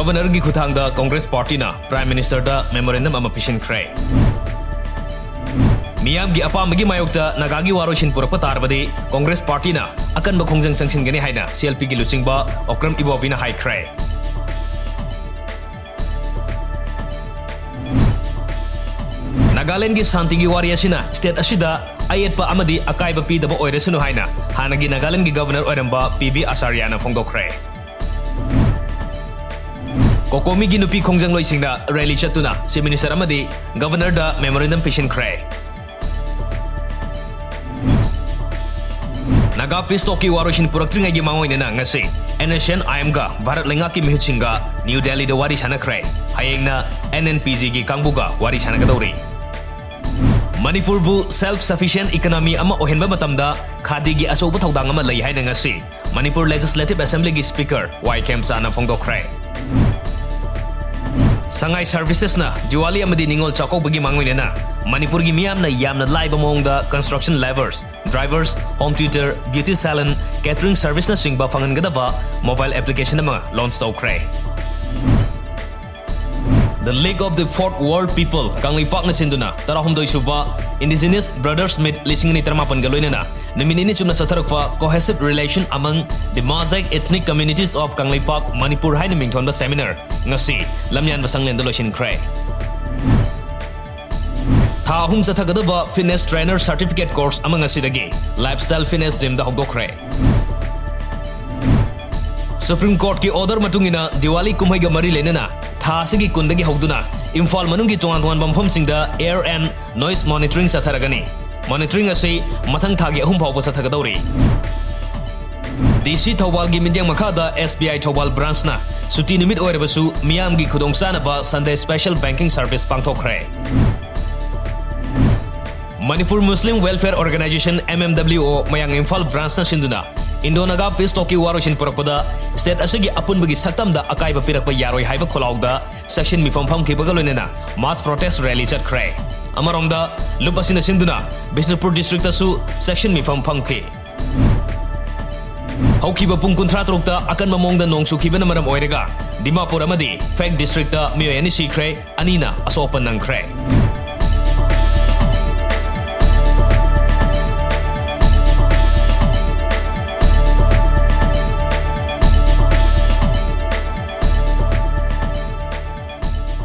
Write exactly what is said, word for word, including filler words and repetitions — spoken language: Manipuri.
Governorꯒꯤ ꯈꯨꯠꯊꯥꯡꯗ Congress Partyꯅ Prime Ministerꯗ memorandum ꯑꯃ ꯄꯤꯁꯤꯟꯈ꯭ꯔꯦ꯫ ꯃꯤꯌꯥꯝꯒꯤ ꯑꯄꯥꯝꯕꯒꯤ ꯃꯥꯌꯣꯛꯇ ꯅꯥꯒꯥꯒꯤ ꯋꯥꯔꯣꯏꯁꯤꯟ ꯄꯨꯔꯛꯄ ꯇꯥꯔꯕꯗꯤ Congress Partyꯅ ꯑꯀꯟꯕ ꯈꯣꯡꯖꯪ ꯆꯪꯁꯤꯟꯒꯅꯤ ꯍꯥꯏꯅ CLPꯒꯤ ꯂꯨꯆꯤꯡꯕ ꯑꯣꯀ꯭ꯔꯝ ꯏꯕꯣꯕꯤꯅ ꯍꯥꯏꯈ꯭ꯔꯦ꯫ ꯅꯥꯒꯥꯂꯦꯟꯗꯒꯤ ꯁꯥꯟꯇꯤꯒꯤ ꯋꯥꯔꯤ ꯑꯁꯤꯅ state ꯑꯁꯤꯗ ꯑꯌꯦꯠꯄ ꯑꯃꯗꯤ ꯑꯀꯥꯏꯕ ꯄꯤꯗꯕ ꯑꯣꯏꯔꯁꯅꯨ ꯍꯥꯏꯅ ꯍꯥꯟꯅꯒꯤ ꯅꯥꯒꯥꯂꯦꯟꯗꯒꯤ Governor ꯑꯣꯏꯔꯝꯕ ꯄꯤ ꯕꯤ ꯑꯥꯆꯥꯔꯌꯥꯅ ꯐꯣꯡꯗꯣꯛꯈ꯭ꯔꯦ꯫ ꯀꯣꯀꯣꯃꯤꯒꯤ ꯅꯨꯄꯤ ꯈꯣꯡꯖꯪꯂꯣꯏꯁꯤꯡꯅ rally ꯆꯠꯇꯨꯅ Chief Minister ꯑꯃꯗꯤ Governorꯗ memorandum ꯄꯤꯁꯤꯟꯈ꯭ꯔꯦ꯫ ꯅꯥꯒꯥ peace talkꯀꯤ ꯋꯥꯔꯣꯏꯁꯤꯟ ꯄꯨꯔꯛꯇ꯭ꯔꯤꯉꯩꯒꯤ ꯃꯥꯡꯑꯣꯏꯅꯅ ꯉꯁꯤ NSCN-IMꯒ ꯚꯥꯔꯠ ꯂꯩꯉꯥꯛꯀꯤ ꯃꯤꯍꯨꯠꯁꯤꯡꯒ ꯅ꯭ꯌꯨ ꯗꯦꯜꯂꯤꯗ ꯋꯥꯔꯤ ꯁꯥꯟꯅꯈ꯭ꯔꯦ꯫ ꯍꯌꯦꯡꯅ NNPGꯒꯤ ꯀꯥꯡꯕꯨꯒ ꯋꯥꯔꯤ ꯁꯥꯟꯅꯒꯗꯧꯔꯤ꯫ ꯃꯅꯤꯄꯨꯔꯕꯨ self sufficient economy ꯑꯃ ꯑꯣꯏꯍꯟꯕ ꯃꯇꯝꯗ ꯈꯥꯗꯤꯒꯤ ꯑꯆꯧꯕ ꯊꯧꯗꯥꯡ ꯑꯃ ꯂꯩ ꯍꯥꯏꯅ ꯉꯁꯤ ꯃꯅꯤꯄꯨꯔ Legislative Assemblyꯒꯤ Speaker ꯋꯥꯏ ꯈꯦꯝꯆꯥꯅ ꯐꯣꯡꯗꯣꯛꯈ꯭ꯔꯦ꯫ ꯁꯉꯥꯏ Servicesꯅ ꯗꯤꯋꯥꯂꯤ ꯑꯃꯗꯤ ꯅꯤꯉꯣꯜ ꯆꯥꯛꯀꯧꯕꯒꯤ ꯃꯥꯡꯑꯣꯏꯅꯅ ꯃꯅꯤꯄꯨꯔꯒꯤ ꯃꯤꯌꯥꯝꯅ ꯌꯥꯝꯅ ꯂꯥꯏꯕ ꯃꯑꯣꯡꯗ construction labourers, drivers, home tutor, beauty salon, catering serviceꯅꯆꯤꯡꯕ ꯐꯪꯍꯟꯒꯗꯕ mobile application ꯑꯃ launch ꯇꯧꯈ꯭ꯔꯦ꯫ The League of the Fourth World People ꯀꯪꯂꯩꯄꯥꯛꯅ ꯁꯤꯟꯗꯨꯅ ꯇꯔꯥꯍꯨꯝꯗꯣꯏ ꯁꯨꯕ Indigenous Brothers Meet ꯂꯤꯁꯤꯡ ꯑꯅꯤ ꯇꯔꯥꯃꯥꯄꯟꯒ ꯂꯣꯏꯅꯅ ꯅꯨꯃꯤꯠ ꯅꯤꯅꯤ ꯆꯨꯞꯅ ꯆꯠꯊꯔꯛꯄ Cohesive Relation Among the Mosaic Ethnic Communities of Kangleipak, Manipur ꯍꯥꯏꯅ ꯃꯤꯡꯊꯣꯟꯕ seminar ꯉꯁꯤ ꯂꯝꯌꯥꯟꯕ ꯁꯪꯂꯦꯟꯗ ꯂꯣꯏꯁꯤꯟꯈ꯭ꯔꯦ꯫ ꯊꯥ ꯑꯍꯨꯝ ꯆꯠꯊꯒꯗꯕ fitness trainer certificate course ꯑꯃ ꯉꯁꯤꯗꯒꯤ Lifestyle Fitness Gymꯗ ꯍꯧꯗꯣꯛꯈ꯭ꯔꯦ꯫ Supreme Courtꯀꯤ order ꯃꯇꯨꯡ ꯏꯟꯅ ꯗꯤꯋꯥꯂꯤ ꯀꯨꯝꯍꯩꯒ ꯃꯔꯤ ꯂꯩꯅꯅ ꯊꯥ ꯑꯁꯤꯒꯤ ꯀꯨꯟꯗꯒꯤ ꯍꯧꯗꯨꯅ ꯏꯝꯐꯥꯜ ꯃꯅꯨꯡꯒꯤ ꯇꯣꯉꯥꯟ ꯇꯣꯉꯥꯟꯕ ꯃꯐꯝꯁꯤꯡꯗ air and noise monitoring ꯆꯠꯊꯔꯒꯅꯤ꯫ Monitoring ꯑꯁꯤ ꯃꯊꯪ ꯊꯥꯒꯤ ꯑꯍꯨꯝ ꯐꯥꯎꯕ ꯆꯠꯊꯒꯗꯧꯔꯤ꯫ DC ꯊꯧꯕꯥꯜꯒꯤ ꯃꯤꯠꯌꯦꯡ ꯃꯈꯥꯗ SBI ꯊꯧꯕꯥꯜ branchꯅ ꯁꯨꯇꯤ ꯅꯨꯃꯤꯠ ꯑꯣꯏꯔꯕꯁꯨ ꯃꯤꯌꯥꯝꯒꯤ ꯈꯨꯗꯣꯡꯆꯥꯅꯕ Sunday special banking service ꯄꯥꯡꯊꯣꯛꯈ꯭ꯔꯦ꯫ Manipur Muslim Welfare Organisation, MMWO, ꯃꯌꯥꯡ ꯏꯝꯐꯥꯜ branchꯅ ꯁꯤꯟꯗꯨꯅ Indo-Naga peace talkꯀꯤ ꯋꯥꯔꯣꯏꯁꯤꯟ ꯄꯨꯔꯛꯄꯗ state ꯑꯁꯤꯒꯤ ꯑꯄꯨꯟꯕꯒꯤ ꯁꯛꯇꯝꯗ ꯑꯀꯥꯏꯕ ꯄꯤꯔꯛꯄ ꯌꯥꯔꯣꯏ ꯍꯥꯏꯕ ꯈꯣꯜꯂꯥꯎꯗ ꯆꯦꯛꯁꯤꯟ ꯃꯤꯐꯝ ꯐꯝꯈꯤꯕꯒ ꯂꯣꯏꯅꯅ mass protest rally ꯆꯠꯈ꯭ꯔꯦ꯫ ꯑꯃꯔꯣꯝꯗ, ꯂꯨꯞ ꯑꯁꯤꯅ ꯁꯤꯟꯗꯨꯅ ꯕꯤꯁꯅꯨꯄꯨꯔ districtꯇꯁꯨ ꯆꯦꯛꯁꯤꯟ ꯃꯤꯐꯝ ꯐꯝꯈꯤ꯫ ꯍꯧꯈꯤꯕ ꯄꯨꯡ ꯀꯨꯟꯊ꯭ꯔꯥ ꯇꯔꯨꯛꯇ ꯑꯀꯟꯕ ꯃꯑꯣꯡꯗ ꯅꯣꯡ ꯆꯨꯈꯤꯕꯅ ꯃꯔꯝ ꯑꯣꯏꯔꯒ ꯗꯤꯃꯥꯄꯨꯔ ꯑꯃꯗꯤ ꯐꯦꯛ ꯗꯤꯁꯇ꯭ꯔꯤꯛꯇ ꯃꯤꯑꯣꯏ ꯑꯅꯤ ꯁꯤꯈ꯭ꯔꯦ, ꯑꯅꯤꯅ ꯑꯁꯣꯛ ꯑꯄꯟ ꯅꯪꯈ꯭ꯔꯦ꯫